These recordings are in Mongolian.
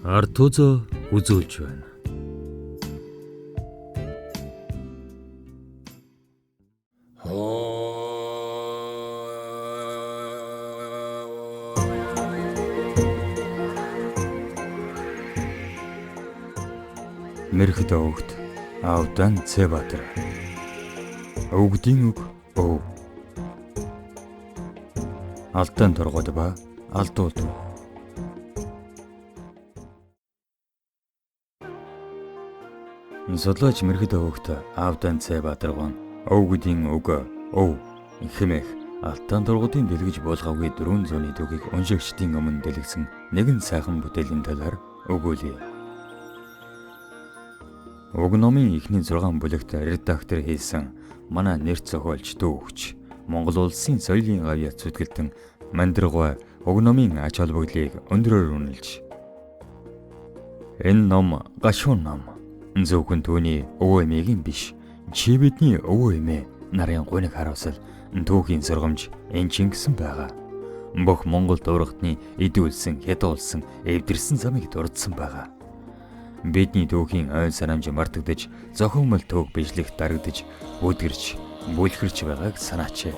Артузо үзүүлж байна. Мэрхэд өвгт Авдан Цэбатар. Өвгдийн үг өв. Алдаан торгоод ба алдуул түүх. Судлаач мэрхэд өвгт Авдан Цэбатаргон өвгдийн үг өв хэмээх Алтан торгуудын дэлгэж буулгаагүй 400-ны түүхийг уншигчдын өмнө дэлгэсэн нэгэн сайхан бүтээлийн талаар өгүүлье. Уг номын эхний 6 бүлэгт редактор хийсэн манай нэрт зохиолч түүхч Монгол улсын соёлын гавьяа зүтгэлтэн Мандргой уг номын ач холбогдлыг өндрөөр үнэлж, энэ ном гашуун ном, зөвхөн түүний өвөө эмээгийн биш, чи бидний өвөө эмээ нарын гуниг харуулсал түүхийн сургамж энэ чингсэн байгаа. Бүх Монгол дургатны идүүлсэн, хядуулсан, эвдэрсэн замыг дурдсан байгаа. Бидний түүхийн ой санамж мартагдаж, зохиомол түүх бичлэх дарагдаж, бүдгэрч, бүлхэрч байгааг санаач.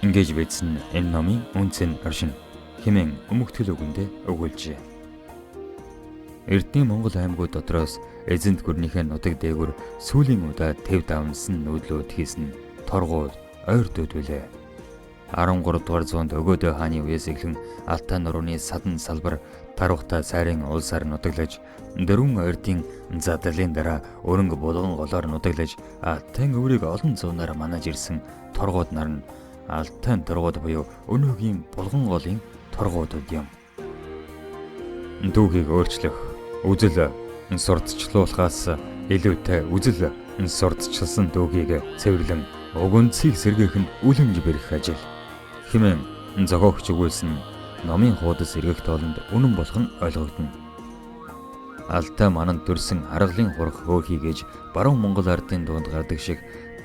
Ингэж бидсэн энэ номын үнцэн оршин хэмээн өмгтгөл үгэндээ өгүүлжээ. Эрдний Монгол аймагуд дотроос эзэнт гүрнийхээ нутаг дээгүр сүүлийн удаа төв давнсан нүүдлүүд хийсэн торгууд ойрдууд билээ. 13 дугаар зуунд Өгөөдөө хааны үеэс эхлэн Алтай нурууны садан салбар тарвахтай сайрын улсаар нутаглаж, дөрвөн ойрдын задлалын дараа өрөнгө булган голоор нутаглаж, Алтайн өврийг олон зуунаар манаж ирсэн торгууд нар нь Алтайн торгууд буюу өнөөгийн булган голын торгуудууд юм. Түүхийг өөрчлөх, үзэл сурталчлуулахаас илүүтэй үзэл сурталчилсан түүхийг цэвэрлэн уг үндсийг сэргээх нь үлэмж бэрх ажил хэмээн зохиогч өгүүлсэн номын хуудас эргэх тоолонд үнэн болох нь ойлгогдоно. Алтай мананд төрсэн аргалын хурах хөөхий гэж баруун Монгол ардын дунд гардаг шиг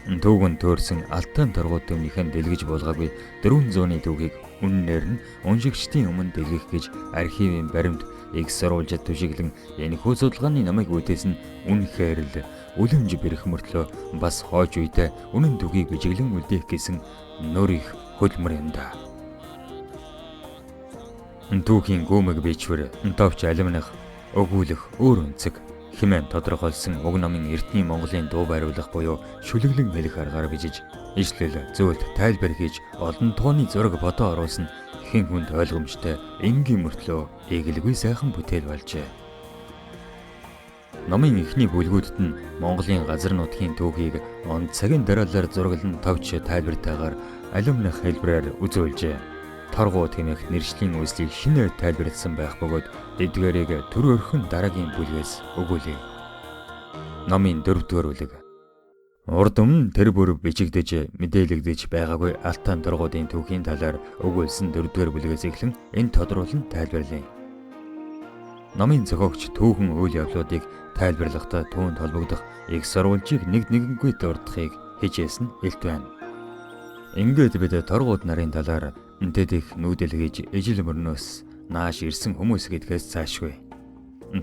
түүгэн төөрсөн Алтайн торгууд төвнийхэн дэлгэж буулгаагүй 400-ны түүхийг үннээр нь уншигчдын өмнө дэлгэх гэж архивын баримт их сурвалжид түшиглэн энэхүү судалгааны номыг бүтээсэн үнэхээр л үлэмж бэрх мөртлөө бас хойч үедээ үнэн түүхийг бичиглэн үлдээх гэсэн нөр их хөдөлмөр юм да. Түүхийн гүмэг бичвэр, товч алимнах, өгүүлэх өөр өнцөг хэмээн тодорхойлсон уг номын эртний Монголын дуу бариулах буюу шүлэглэн хэлэх аргаар бичиж, ишлэл, зөвлөлт, тайлбар хийж олон тооны зураг бодоо оруулсан хэн хүнд ойлгомжтой энгийн мөртлөө эгэлгүй сайхан бүтээл болжээ. Номын эхний бүлгүүдэд нь Монголын газар нутгийн түүхийг он цагийн дараалалаар зураглан товч тайлбартайгаар алимнах хэлбэрээр үзүүлжээ. Торгууд хэмээх нэршлийн үзлийг шинээр тайлбарласан байх бөгөөд эдгээрийг төр өрхөн дараагийн бүлгээс өгүүлье. Номын 4-р бүлэг. Урд өмнө тэр бүр бичигдэж мэдээлэгдэж байгаагүй Алтан торгуудын түүхийн талаар өгүүлсэн 4-р бүлгээс эхлэн энэ тодруулан тайлбарлая. Номын зохиогч түүхэн үйл явдлуудыг тайлбарлахдаа түүнд холбогдох их сурвалжийг нэг нэгэнгүй дурдахыг хичээсэн илт байна. Ингээд бид торгууд нарын талаар тэд их нүүдэл хийж ижил мөрнөөс нааш ирсэн хүмүүс гэдгээс цаашгүй.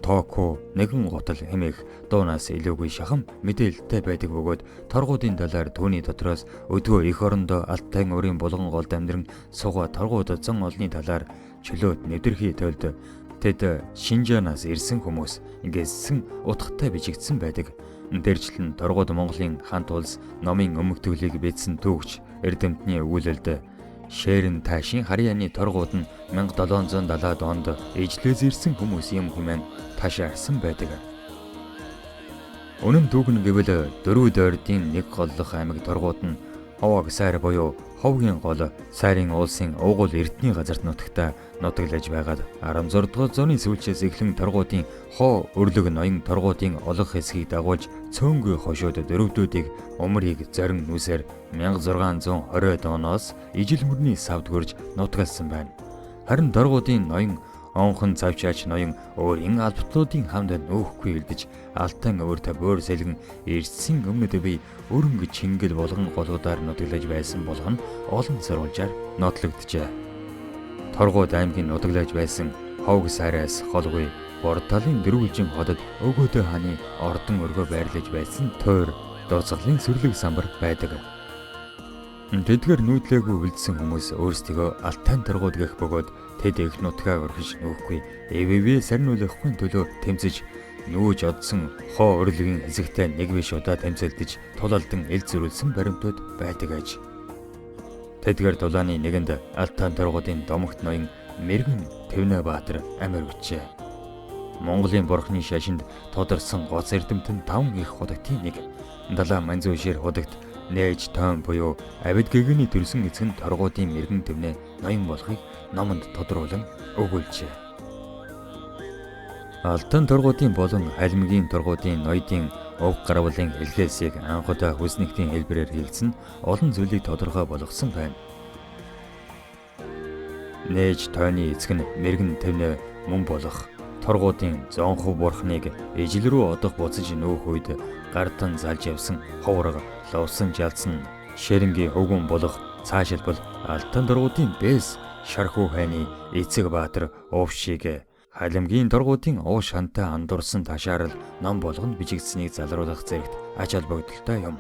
Токо нэгэн гутал хэмээх дуунаас илүүгүй шахам мэдээлэлтэй байдаг бөгөөд торгуудын талаар түүний дотроос өдгөө эх орондоо Алтайн өрийн булган голд амьдран суугаа торгууд зан олны талаар чөлөөт нэвтэрхий тулд тэд Шинжаанаас ирсэн хүмүүс гэсэн утгатай бичигдсэн байдаг. Дэржлэн торгууд Монголын хант улс номын өмгтөлийг бичсэн түүхч эрдэмтний өгүүлэлд Шээрэн таашийн харьяаны торгууд нь 1770-ад онд ижлээс ирсэн хүмүүс юм хэмээн ташаарсан байдаг. Үнэн түүхэн гэвэл дөрвөн дойрдын нэг голлох аймаг торгууд нь Ховог сайр буюу Ховгийн гол сайрын уулсын уугуул эрдний газарт нутагта нутаглаж байгаад 16 дугаар зууны сүүлчээс эхлэн торгуудын хоо өрлөг ноён торгуудын олох хэсгийг дагуулж цөөнгүй хошууд дөрөвдүүдийг умрыг зорин нүсээр 1620 оноос ижил мөрний савд хөрж нутгалсан байна. Харин торгуудын ноён Онхон цавчаач ноён өөрийн албатлуудын хамт нөөхгүй үлдэж Алтан өөртөө бөөр сэлгэн ирсэн өмнөд бие өрөнгө чингэл болгон голуудаар нутаглаж байсан болгон олон сурвалжаар нотлогджээ. Торгууд аймгийн нутаглаж байсан Ховг сайраас холгүй Борталын дөрвөлжин хотод Өгөөдөө хааны ордон өргөө байрлаж байсан тойр дууцгалын сүрлэг самбар байдаг. Тэдгээр нүүдлээгүй үлдсэн хүмүүс өөрсдийгөө Алтан торгууд гэх бөгөөд тэд их нутгаа орхиж нүүхгүй эвэвээ сарниулахгүй төлөө тэмцэж нүүж одсон хоо урилгын хэсэгтээ нэг биш удаа тэмцэлдэж тулалдан эл зөрүүлсэн баримтууд байдаг аж. Тэдгээр дулааны нэгэнд Алтан торгуудын домогт ноён Мэргэн Тэвнэ Баатар амир өчжээ. Монголын бурхны шашинд тодорсон гоц эрдэмтэн 5 их худагтын нэг. Далаа Манзуушир худагт нээж тойм буюу авид гэгэний төрсөн эцэг нь торгуудын мэрэгэн тэвнэ ноён болохыг номонд тодруулан өгүүлжээ. Алтан торгуудын болон халимгийн торгуудын ноёдын уг гарвалын хэлхээсийг анх удаа хүснэгтийн хэлбэрээр хийгдсэн олон зүйлийг тодорхой болгосон байна. Нээж тойны эцэг нь мэрэгэн тэвнэ мөн болох торгуудын зонхов бурхныг ижил рүү одох буцаж нөөх үед гартан залж явсан ховрог ловсон жалсан шэрэнгийн хөвгүн болох цаашилбал Алтан торгуудын бэс шархуу хайны эцэг баатар Увшиг халимгийн торгуудын уу шантай андуурсан ташаарал ном болгонд бичигдсэнийг залруулах зэрэгт ач холбогдолтой юм.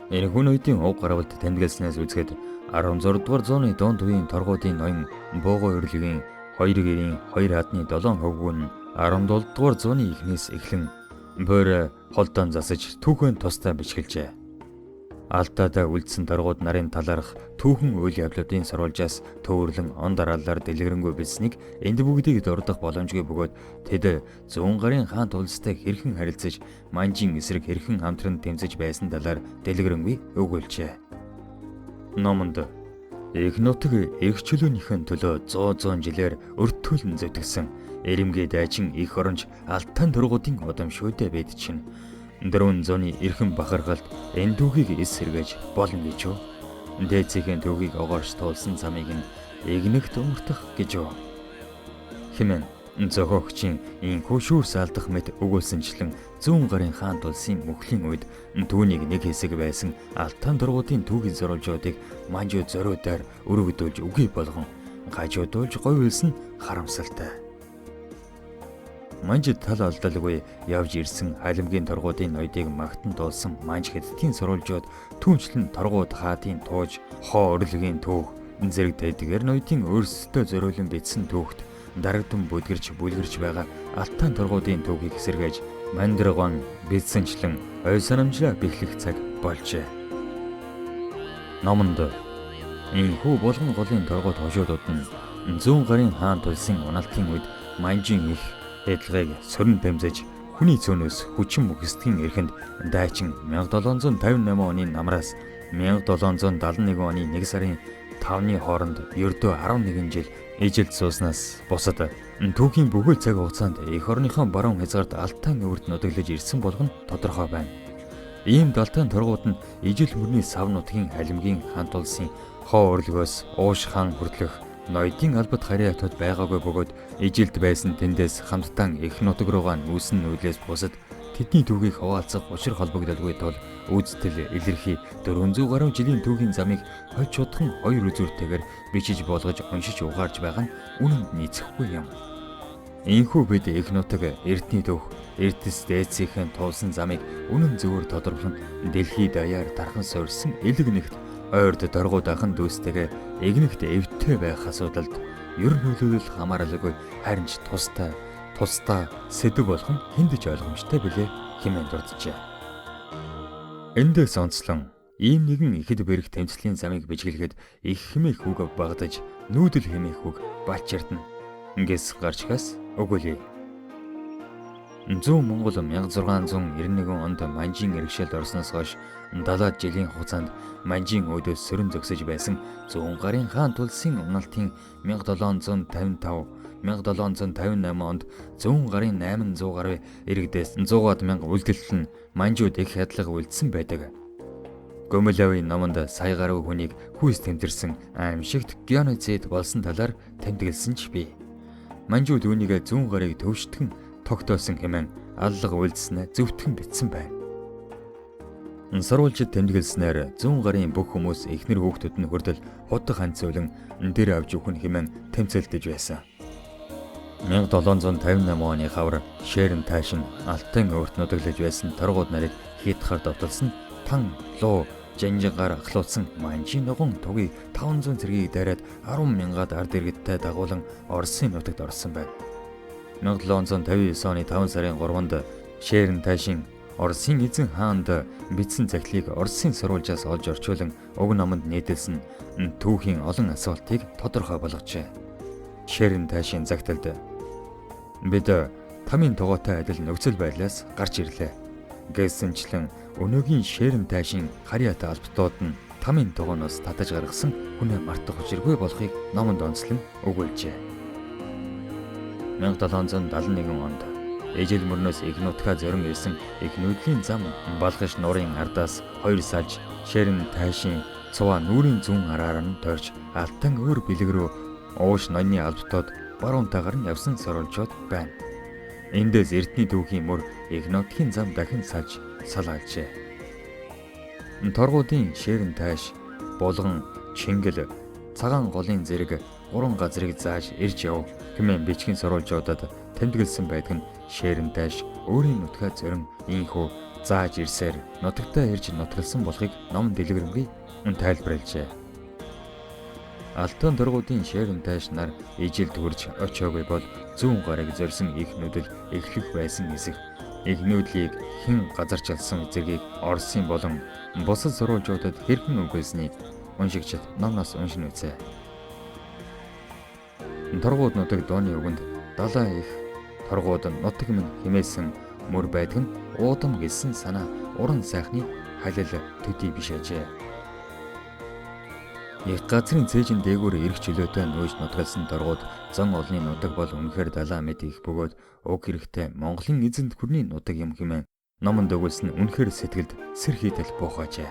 Энэ хүн үеийн уг гарвалд тэмдэглэснээс үзэхэд 16 дугаар зууны дунд үеийн торгуудын ноён Бууган урилгын 2 гэрийн 2 хадны 7 хөвгүүн нь 17 дугаар зууны эхнээс эхлэн бөөр холдоон засаж түүхэн тусдаа бичгэлжээ. Алтаадаа үлдсэн торгууд нарын талаарх түүхэн үйл явдлуудын сурвалжаас төвөрлөн он дарааллаар дэлгэрэнгүй бичсэнийг энд бүгдийг дурдах боломжгүй бөгөөд тэд зүүн гарын хаан тулстай хэрхэн харилцаж манжин эсрэг хэрхэн хамтран тэмцэж байсан талаар дэлгэрэнгүй өгүүлжээ. Номонд их нутаг эрх чөлөөнийхөө төлөө 100 жилээр өртгөлн зүтгэсэн эрэмгээ дайчин их оронч Алтан торгуудын удамшгүй бид чинь 400-ны эрхэм бахархалд энэ түүхийг эс сэргээж болно гэж юу? Дээдсийн түүхийг огоорч туулсан замыг нь эгнэгт умартах гэж юу? Хэмээн зохиогчийн инхүү шүүрс алдах мэт өгүүлсэнчлэн зүүн гарын хаан тулсын мөхлийн үед түүнийг нэг хэсэг байсан Алтан торгуудын түүхийн зурвалжуудыг манжуу зориудаар өргөдүүлж үгүй болгон гажуудуулж говьлсон харамсалтай. Манжид тал алдалгүй явж ирсэн халимгийн торгуудын ноёдыг магтан дуулсан манж хэдтийн сурвалжууд түүнчлэн торгууд хаадын тууж хоо урилгын түүх зэрэг тэдгээр ноёдын өөрсдөө зориулан бичсэн түүхт дарагдан бүдгэрч бүлгэрч байгаа Алтан торгуудын түүхийг сэргээж мандрагон бичсэнчлэн ой санамжлаа бэхлэх цаг болжээ. Номонд энэхүү булган голын торгууд хошуудууд нь зүүн гарын хаан тулсын уналтын үед манжин их хядлагыг сөрөн тэмцэж хүний цөөнөөс хүчин мөхөсдгийн эрхэнд дайчин 1758 оны намраас 1771 оны 1 сарын 5-ны хооронд ердөө 11 жил ижилд сууснаас бусад түүхийн бүхэл цаг хугацаанд эх орныхоо баруун хязгаарт Алтан өвөрт нутаглаж ирсэн болох нь тодорхой байна. Ийм Алтан торгууд нь ижил мөрний сав нутгийн халимгийн хаан тулсын хоо урилгоос ууш хаан хүртэлх ноёдын албат харьяатууд байгаагүй бөгөөд ижилд байсан тэндээс хамтдаа эх нутаг руугаа нүүсэн нүүлээс бусад тэдний түүхийг хуваалцах учир холбогдолгүй тул үүстэл илэрхий 400 гаруй жилийн түүхийн замыг хожид чудхан хоёр үзүүртэйгээр бичиж болгож уншиж угаарч байгаа нь үнэнд нийцэхгүй юм. Энэхүү бид эх нутаг эрдний түүх эрдэс дээдсийнхэн туулсан замыг үнэн зөвөр тодорхойлон дэлхийд даяар тархан суурьсан элэг нэгт ойрд доргууд ахын дүүстэйгээ эгнэгт эвтэй байх асуудалд ер нөлөөлөл хамааралгүй харин ч тустай тусдаа сэдэв болох нь хүнд ч ойлгомжтой билээ хэмээн дурджээ. Эндээс онцлон ийм нэгэн ихэд бэрх тэмцлийн замыг бичгэлгээд их хэмээх үг багадаж нүүдэл хэмээх үг балчирдна. Ингээс гарчгаас өгөөлье. Зүүн Монгол 1691 онд Манжийн иргэшээлд орсноос хойш 70 жилийн хугацаанд Манжийн өөдөөс сөрөн зогсож байсан зүүн гарын хаан тулсын уналтын 1755 1758 онд зүүн гарын 800 гаруй иргэдээс 100-аад мянга үлдэлт нь Манжууд их хядлага үлдсэн байдаг. Гомиловын номонд сая гаруй хүнийг хүйс тэмдэрсэн аимшигт геноцид болсон талаар тэмдэглэсэн ч бий. Манжууд үүнийгээ зүүн гарыг төвштгэн тогтоосон хэмээн аллага үйлдснээ зөвтгөн бичсэн байна. Сурвалжид тэмдэглэснээр зүүн гарын бүх хүмүүс эхнэр хүүхдүүд нь хүртэл худах ханцуулан дэр авч өгөх хэмээн тэмцэлдэж байсан. 1758 оны хавар Шээрэн таашин Алтан өөрт нутаглаж байсан торгууд нарыг хийдхаар довтолсон тан луу жанжингаар ахлуулсан манжийн ногоон тугийг 500 цэргийг дайраад 10 мянгаад ард иргэдтэй дагуулan Оросын нутагт орсон байна. 1759 оны 5 сарын 3-нд Шээрэн таашин Оросын эзэн хаанд бичсэн захидлыг Оросын сурвалжаас олж орчуулан уг номонд нийтэлсэн түүхийн олон асуултыг тодорхой болгожээ. Шээрэн таашийн захидалд бид тамийн тугаатай адил нөхцөл байдлаас гарч ирлээ. Гэсэнчлэн өнөөгийн Шээрэн таашийн харьяатай албатууд нь тамийн тугааноос татаж гаргасан хүнээ мартах учиргүй болохыг номонд онцлон өгүүлжээ. 1771 онд ижил мөрнөөс их нутгаа зорин ирсэн их нүүдлийн зам Балгаш нуурын ардаас хоёр салж Шээрэн таашийн цуваа нүүрийн зүүн араар нь тойрч Алтан өөр бэлэг рүү ууш ноёны албатууд баруун тагаар нь явсан сурвалжууд байна. Эндээс эрдний түүхийн мөр их нутгийн зам дахин салж салаалжээ. Торгуудын Шээрэн тааш, Булган, Чингэл, Цагаан голын зэрэг гурван газрыг зааж ирж яв хэмээн бичгийн сурвалжуудад тэмдэглэсэн байдаг нь Шээрэн тааш өөрийн нутгаа зорин ийхүү зааж ирсээр нутагтаа ирж нутгалсан болохыг ном дэлгэрэнгүй тайлбарлажээ. Алтан торгуудын Шээрэн тааш нар ижил төрж очоогүй бол зүүн гарыг зорьсон их нүдэл эхлэх байсан эсэх. Их нүүдлийг хэн газарчилсан зэргийг Оросын болон бусад сурвалжуудад хэрхэн өгүүлснийг уншигчид номноос уншин үзье. Торгууд нутаг дууны үгэнд далай их торгууд нутаг минь химээсэн мөр байдаг нь уудам гэсэн санаа уран сайхны халил төдий биш ажээ. Их газрын цээжин дээгүүр эрх чөлөөтэй нөөж нутгалсан торгууд зан олны нутаг бол үнэхээр далаа мэд их бөгөөд уг хэрэгтэй Монголын эзэнт гүрний нутаг юм хэмээн номонд өгүүлсэн үнэхээр сэтгэлд сэр хийтэл буухаажээ.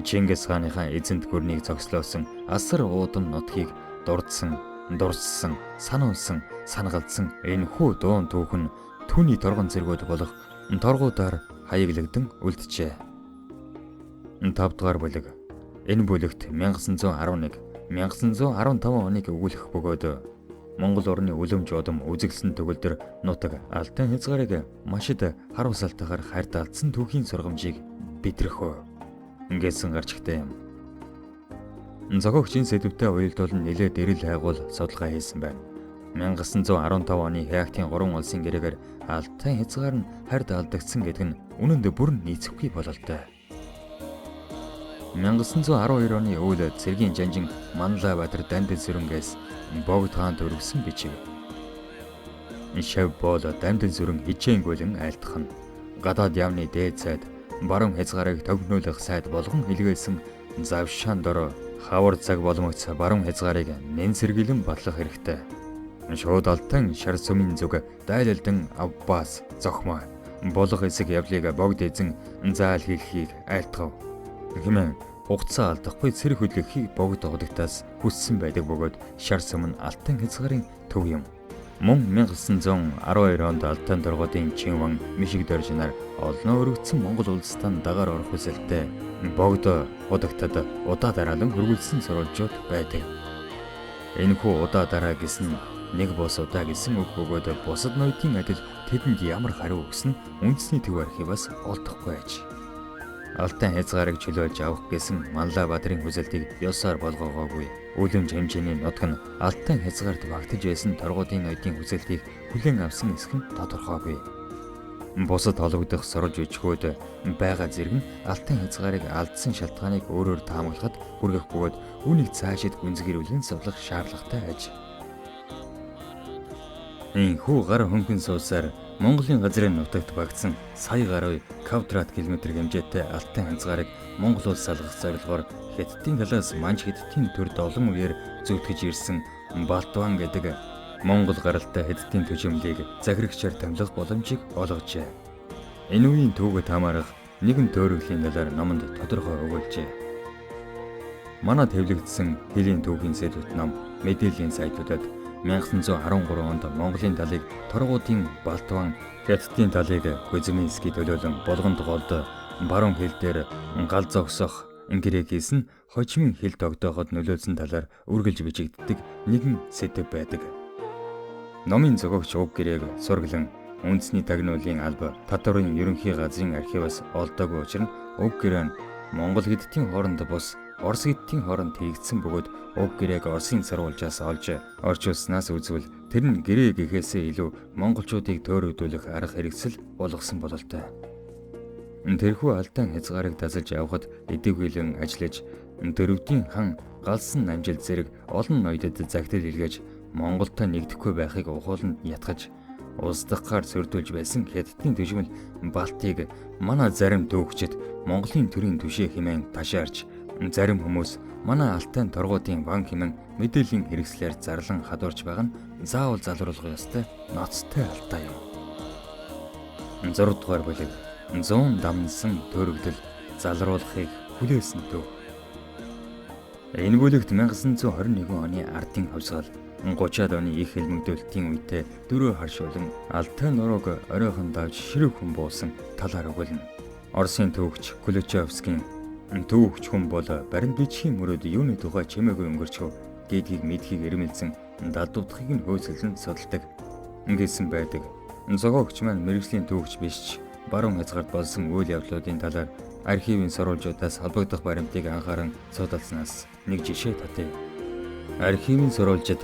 Чингис хааныхаа эзэнт гүрнийг зогслоосон асар уудам нутгийг дурдсан, дурссан, сануулсан, санагалдсан энэхүү дуун түүх нь түүний торгон зэргүүд болох торгуудаар хаяглагдсан үлджээ. 5 дугаар бүлэг. Энэ бүлэгт 1911, 1915 оныг өгүүлэх бөгөөд Монгол орны үлэмж удам үзэглэсэн төгөлдөр нутаг Алтан хязгаарыг машид харуулсалтайгаар хайрт алдсан түүхийн сургамжийг бидрэх. Ингэсэн гарчигтай юм. Зохиогч энэ сэдвтэй уялдуулан нэлээд дэрэл хайгуул судалгаа хийсэн байна. 1915 оны Хаагтын 3 улсын гэрээгээр Алтан хязгаар нь харьд алдагдсан гэдэг нь үнэнд бүрэн нийцэхгүй бололтой. 1912 оны өвөл цэргийн жанжин Манлайбаатар Дамдын сүрэнгээс Богд хаан төрөгсөн бичиг. Шав боол Дамдын сүрэн хичээнгүйлэн айлтгах нь гадаад яамны дээд сайд баруун хязгаарыг тогнуулах сайд болгон илгээсэн завшаан дор хавар цаг боломогц баруун хязгаарыг нэн сэргийлэн батлах хэрэгтэй. Шууд Алтан шар сүмийн зүг дайлалдан Аббас зохимоо болох эсэг явлыг Богд эзэн заал хийхийг айлтгав. Хэмээн хугацаа алдахгүй цэрэг хөдлөхийг Богд худагтаас хүссэн байдаг бөгөөд шар сүм нь Алтан хязгаарын төв юм. Мөн 1912 онд Алтан торгуудын Чинван Мишиг доржинаар олноо өргөдсөн Монгол улстан дагаар орох хүсэлтэй Богд худагтад удаа дараалан хөргөлсөн сурвалжууд байдаг. Энэхүү удаа дараа гэсэн нэг бус удаа гэсэн үг бөгөөд бусад ноёдын адил тэдэнд ямар хариу өгсөн үндэсний төв архиваас олдохгүй аж. Алтан хязгаарыг чөлөөлж авах гэсэн Манлайбаатарын хүсэлтийг ёсоор болгоогоогүй. Үлэмж хэмжээний нутаг нь Алтан хязгаарт багтаж байсан торгуудын ноёдын хүсэлтийг хүлээн авсан эсэх нь тодорхойгүй. Бусад холбогдох сурвалж бичгүүд байгаа зэрэг нь Алтан хязгаарыг алдсан шалтгааныг өөрөөр таамаглахад хүргэх бөгөөд үүнийг цаашид гүнзгийрүүлэн судлах шаардлагатай аж. Энэхүү гар хөнгөн суусаар Монголын газрын нутагт багтсан сая гаруй квадрат километр хэмжээтэй Алтан хязгаарыг Монгол улс салгах зорилгоор Хятадын талаас Манж Хятадын төрд олон үеэр зүтгэж ирсэн Балтван гэдэг Монгол гаралтай Хятадын төжөмлийг захирагчаар томилох боломжийг олгожээ. Энэ үеийн түүхэд хамаарах нэгэн төөрөглийн талаар номонд тодорхой өгүүлжээ. Манай тэвлэгдсэн хөлийн түүхийн сэдвт ном мэдээллийн сайтуудад 1913 онд Монголын талыг торгуудын Балтван, Хятадын талыг Кузьминский төлөөлөн Булганд голд баруун хил дээр гал зогсох гэрээ хийсэн хожимын хил тогтооход нөлөөлсөн талаар үргэлж бичигддэг нэгэн сэдэв байдаг. Номын зохиогч уг гэрээг сурглан үндэсний тагнуулын алба татварын ерөнхий газрын архиваас олдоогүй учир нь уг гэрээ нь Монгол хэдтийн хооронд бус Орос хэдтийн хооронд хийгдсэн бөгөөд уг гэрээг Оросын сурвалжаас олж орчуулснаас үзвэл тэр нь гэрээ гэхээсээ илүү монголчуудыг төөрөгдүүлэх арга хэрэгсэл болгосон бололтой. Тэрхүү алдаан хязгаарыг дасалж явахад идэвхүйлэн ажиллаж дөрөвдийн хан галсан намжил зэрэг олон ноёдод загтал илгээж Монголтой нэгдэхгүй байхыг ухууланд ятгаж улс дахаар сөрдүүлж байсан Хятадын төшмөл Балтыг манай зарим түүхчид Монголын төрийн түшээ хэмээн ташаарч зарим хүмүүс манай Алтайн торгуудын ван хэмээн мэдээллийн хэрэгслээр зарлан хадуурч байгаа нь заавал залруулах ёстой ноцтой алдаа юм. 6 дугаар бүлэг 100 дамнсан төрөгдөл залруулахыг хүлээсэн төв. Энэ бүлэгт 1921 оны ардын хувьсгал 30-аад оны их хэлмэгдүүлэлтийн үедээ дөрөв харшуулан Алтай нурууг оройхон давж ширүүх хүн буусан талаар өгүүлнэ. Оросын түүхч Куличевскийн түүхч хүн бол баримт бичгийн мөрөд юуны тухай чимээгүй өнгөрчөв гэдгийг мэдхийг эрмэлзэн дадуудахыг нь хөөцөлөн судалдаг гэсэн байдаг. Зохиогч маань мэргэжлийн түүхч биш ч баруун хязгаарт болсон үйл явдлуудын талаар архивын сурвалжуудаас холбогдох баримтыг анхааран судалснаас нэг жишээ татъя. Архивын сурвалжид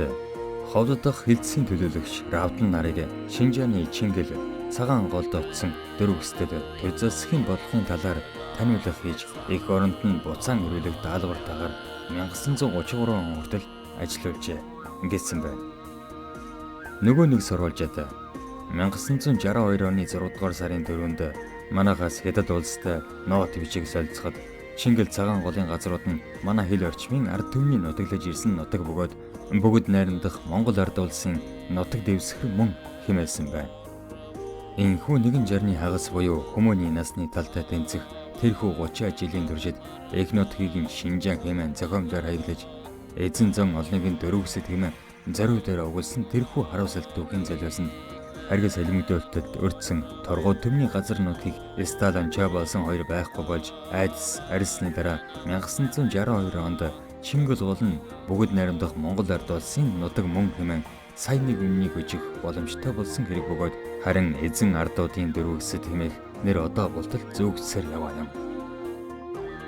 Ховд дахь хилцийн төлөөлөгч Равдан нарыг Шинжааны Чингэл цагаан голд очсон дөрөв өсдөд Төзөсхийн бодлогын талаар таниулах хийж эх оронд нь буцаан ирүүлэх даалгавартайгаар 1933 он хүртэл ажиллуулжээ гэсэн байна. Нөгөө нэг сурвалжид 1962 оны 6 дугаар сарын 4-нд манайхаас Хятад улстай нот бичиг солилцоход Чингэл цагаан голын газрууд нь манай хил орчмын ард түмний нутаглаж ирсэн нутаг бөгөөд бүгд найрамдах Монгол ард улсын нутаг дэвсгэр мөн хэмээсэн байна. Энэхүү 160-ны хагас буюу хүмүүний насны талтай тэнцэх тэрхүү 30 жилийн туршид эх нутгийг нь Шинжаан хэмээн зохиомжоор хаяглаж эзэн зан олныг нь дөрвөсөд хэмээн зориу дээр угуулсан тэрхүү харуулсалт түүхийн золиос нь харгас хэлмэгдүүлэлтэд өртсөн торгуу төмний газар нутгийг Сталин Чабалсан хоёр байхгүй болж айдас арилсны дараа 1962 онд Чингэл гол нь бүгд найрамдах Монгол ард улсын нутаг мөн хэмээн сая нэг үннийг өжих боломжтой болсон хэрэг бөгөөд харин эзэн ардуудын дөрвөсөд хэмээх нэр одоо болтол зөөгдсөөр яваа юм.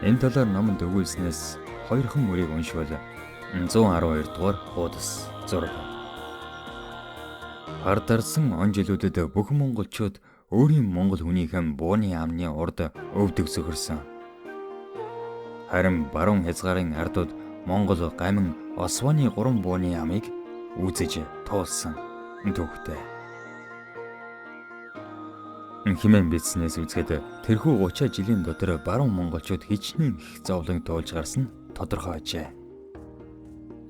Энэ талаар номонд өгүүлснээс хоёрхан мөрийг уншвал 112 дугаар хуудас зураг. Хар дарсан он жилүүдэд бүх монголчууд өөрийн монгол хүнийхэн бууны амны урд өвдөг зөхөрсөн. Харин баруун хязгаарын ардууд Монгол гамин Осваны гурван бууны амыг үзэж туулсан түүхтэй. Химэн бичснээс үзэхэд тэрхүү 30 жилийн дотор баруун монголчууд хичнээн их зовлон туулж гарсан нь тодорхой ажээ.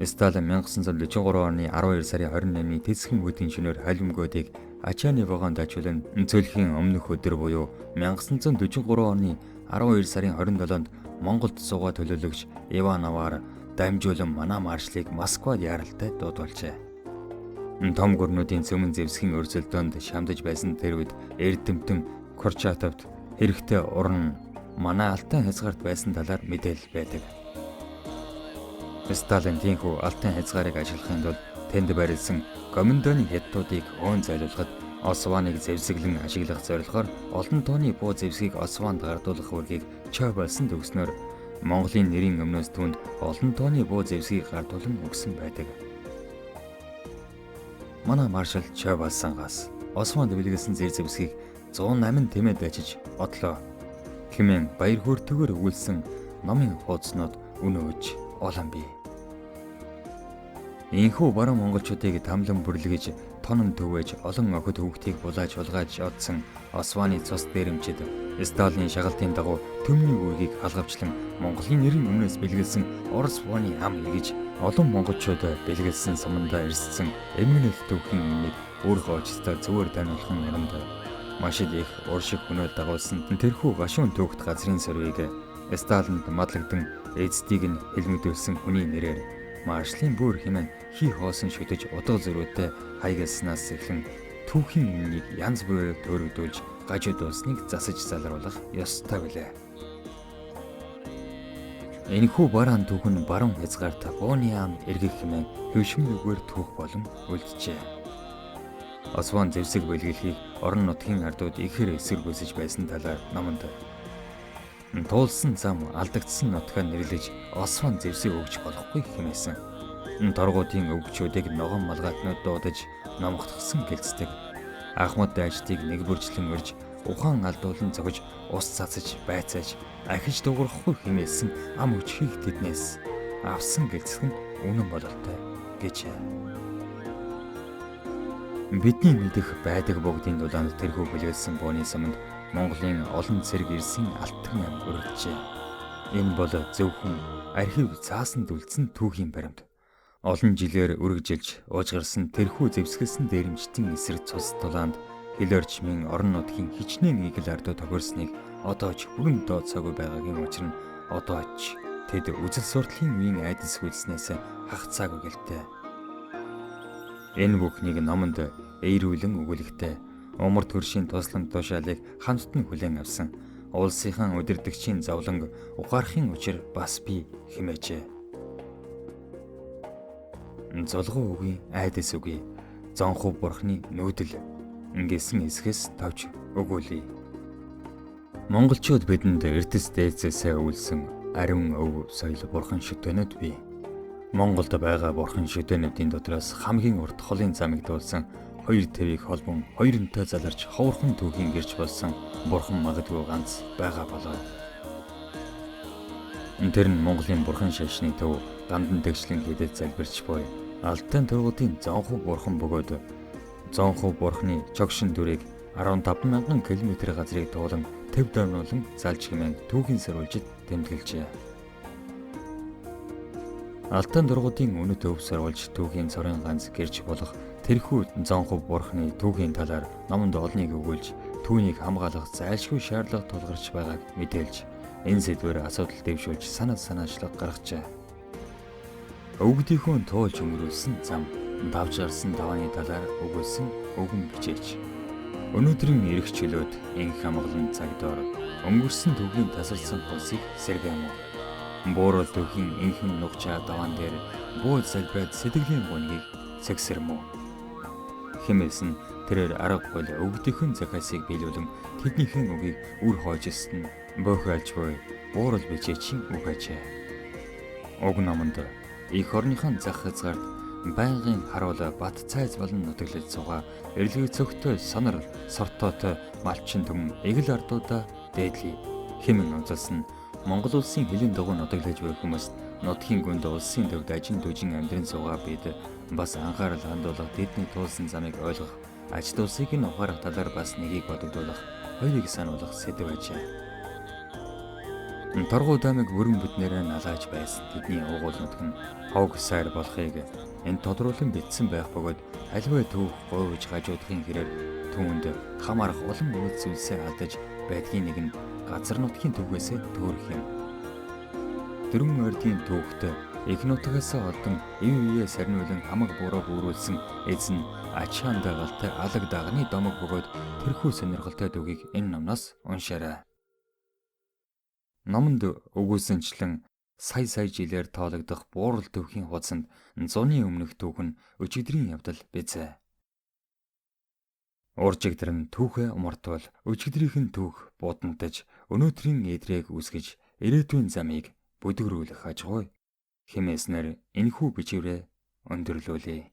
Сталин 1943 оны 12 сарын 28-ны тэсхэн үдийн шөнөөр халимгуудыг ачааны вагонд ачуулан цөлхийн өмнөх өдөр буюу 1943 оны 12 сарын 27-нд Монголд суугаа төлөөлөгч Ивановаар дамжуулан манай маршлыг Москвад яаралтай дуудуулжээ. Том гүрнүүдийн цөмөн зэвсгийн өрсөлдөөнд шамдаж байсан тэр үед эрдэмтэн Курчатовт хэрэгтэй уран манай алтан хязгаарт байсан талаар мэдээлэл байдаг. Сталин тийхүү алтан хязгаарыг ашиглахын тулд тэнд барилсан комендоны хятадуудыг өөн зайлуулахад Осваныг зэвсэглэн ашиглах зорилгоор олон тооны буу зэвсгийг Осванд гардуулах үүргийг Чобалсанд өгснөөр Монголын нэрийн өмнөөс түүнд олон тооны буу зэвсгийг гардуулан өгсөн байдаг. Манай маршал Чобалсангаас Осванд бэлгэлсэн зэр зэвсгийг 108 тэмээд ачиж одлоо хэмээн баяр хөөртэйгээр өгүүлсэн номын хуудаснууд өнөөж олон бий. Энэхүү баруун монголчуудыг тамлан бүрлгэж тонон төвөөж олон охид хүүхдийг булааж хулгайж одсон Осваны цус дээрэмчид Сталины шагалтын дагуу төмний үүргийг халгавчлан Монголын нэрийн өмнөөс бэлгэлсэн Орос бууны ам эргэж олон монголчууд бэлгэлсэн сумандаа эрсдсэн эмгэнэл түүхийн өмнөд өөрийнхөө очтой зөвөр таниулах нь оронд маш их уршиг хөнөөл дагуулсан тэрхүү гашуун түүхт газрын сорвийг Сталинд мадлагдсан эцдийг нь хэлмэгдүүлсэн хүний нэрээр маршлын бүр хэмээн хий хоосон шүтэж утга зөрүүтэй хаягалснаас эхлэн түүхийн өмнөнийг янз бүрээр төөрөгдүүлж гажуудуулсныг засаж залруулах ёстой билээ. Энэхүү бараан түүх нь баруун хязгаарт бууны ам эргэх хэмээн хэвшмэл үгээр түүх болон үлджээ. Освон зэвсэг бэлгэлхийг орон нутгийн ардууд ихээр эсэргүүцэж байсан талаар номонд туулсан зам алдагдсан нутгаа нэрлэж Освон зэвсэг өгч болохгүй хэмээсэн. Торгуутын өвгчүүдийг ногоон малгайтнууд дуудаж номготгосон гэлцдэг. Ахмад дайчдыг нэг бүрчлэн урьж ухаан алдуулан цогж ус цацаж байцааж ахиж дуурахгүй хэмээсэн ам өчхийг тэднээс авсан гэлцэх нь үнэн бололтой гэжээ. Бидний мэдэх байдаг богдын дулаанд тэрхүү бэлгэлсэн бууны суманд Монголын олон цэрэг ирсэн алтан ам өргөжээ. Энэ бол зөвхөн архив цаасанд үлдсэн түүхийн баримт. Олон жилээр үргэлжилж уужгарсан тэрхүү зэвсгэлсэн дээрэмчдийн эсрэг цус тулаанд хил орчмын орон нутгийн хичнээн игэл ардуу тохирсныг одоо ч бүрэн дооцоогүй байгаагийн учир нь одоо ч тэд үзэл сурталын үеийн айдас хөлснээс хагацаагүй гэлтэй. Энэ бүхнийг номонд эйрүүлэн өгүүлэгтэй умар төршийн туслан тушаалыг хамтд нь хүлээн авсан улсынхаа удирдагчийн зовлон ухаарахын учир бас би хэмээжээ. Зулгуу үгийн айдас үгүй, зонхов бурхны нүүдэл гэсэн эсхээс товч өгүүлье. Монголчууд бидэнд эрдэс дээдсээсээ өвлсөн ариун өв соёл бурхан шүтэнүүд бий. Монголд байгаа бурхан шүтэнүүдийн дотроос хамгийн урт холын замыг дуулсан хоёр твийг холбон хоёрынтой заларч ховорхон түүхийн гэрч болсон бурхан магадгүй ганц байгаа болоо. Тэр нь Монголын бурхан шашны төв гандан тэгшлэн хэдэд залбирч буй Алтан тургуудын зонхов бурхан бөгөөд зонхов бурханы чогшин дүрийг 15 мянган км газрыг туулан төв дорнуулан залж хэмээн түүхийн саруулжид тэмдэглэжээ. Алтан тургуудын үнэт өв саруулж түүхийн цорын ганц гэрч болох тэрхүү зонхов бурханы түүхийн талаар номонд олныг өгүүлж түүнийг хамгаалах зайлшгүй шаардлага тулгарч байгааг мэдээлж энэ сэдвээр асуудал дэвшүүлж санаа санаачлаг гаргажээ. Өвгдийнхөө туулж өнгөрүүлсэн зам давж гарсан давааны талаар өгүүлсэн өгөн бичээч. Өнөөдрийн эрх чөлөөт инх хамгаалан цаг дор өнгөрсөн түүхийн тасалсан хулсыг сэргээн. Буурал түүхийн инхэн нугчаа даваан дээр буу залбираад сэтгэлийн гунгийг цэгсэрмүү. Хэмээсэн тэрээр арга гол өвгдийнхөн захиасыг биелүүлэн тэднийхэн үгийг үр хойжсэн бөөхөлж буй буурал бичээчийн үг ажээ. Уг номонд эх орныхон зах хязгаарт байнгын харуул бат цайз болон нутаглаж суугаа эрэлхий цогтой сонор сортоотой малчин түмэн эгэл ардуудаа дээдлий хэмээн онцолсон Монгол улсын хөлийн дугуй нутаглаж буй хүмүүст нутгийн гүнд улсын төвд ажин түжин амьдран суугаа бид бас анхаарал хандуулах тэдний туулсан замыг ойлгох аж улсыг нь ухаарах талаар бас нэгийг бодогдуулах хоёрыг сануулах сэдэв ажээ. Торгуу дамыг бүрэн бүтнээрээ налааж байсан тэдний уугуул нутг нь ховг сайр болохыг энэ тодруулан бичсэн байх бөгөөд аливаа түүх говьж гажуудахын хэрээр түүнд хамаарах олон үнэт зүйлсээ алдаж байдгийн нэг нь газар нутгийн түүхээсээ төөрөх юм. Дөрвөн ойрдгийн түүхт эх нутгаас олдон ив үеэ сарниулан хамаг буруу бүрүүлсэн эзэн ачаан дагалтай алаг дагны домог бөгөөд тэрхүү сонирхолтой дүүгийг энэ номноос уншаарай. Номонд өгүүлсэнчлэн сая сая жилээр тоологдох буурал түүхийн хуудсанд зуны өмнөх түүх нь өчигдрийн явдал бизээ. Уржигдар нь түүхээ умартвал өчигдрийнх нь түүх будантаж өнөөдрийн эдрийг үүсгэж ирээдүйн замыг бүдгэрүүлэх ажгүй хэмээснээр энэхүү бичвэрээ өндөрлүүлье.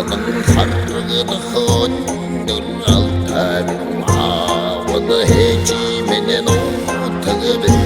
Харагдах өндөр алтай минь, аавал хээчи минь нутаг.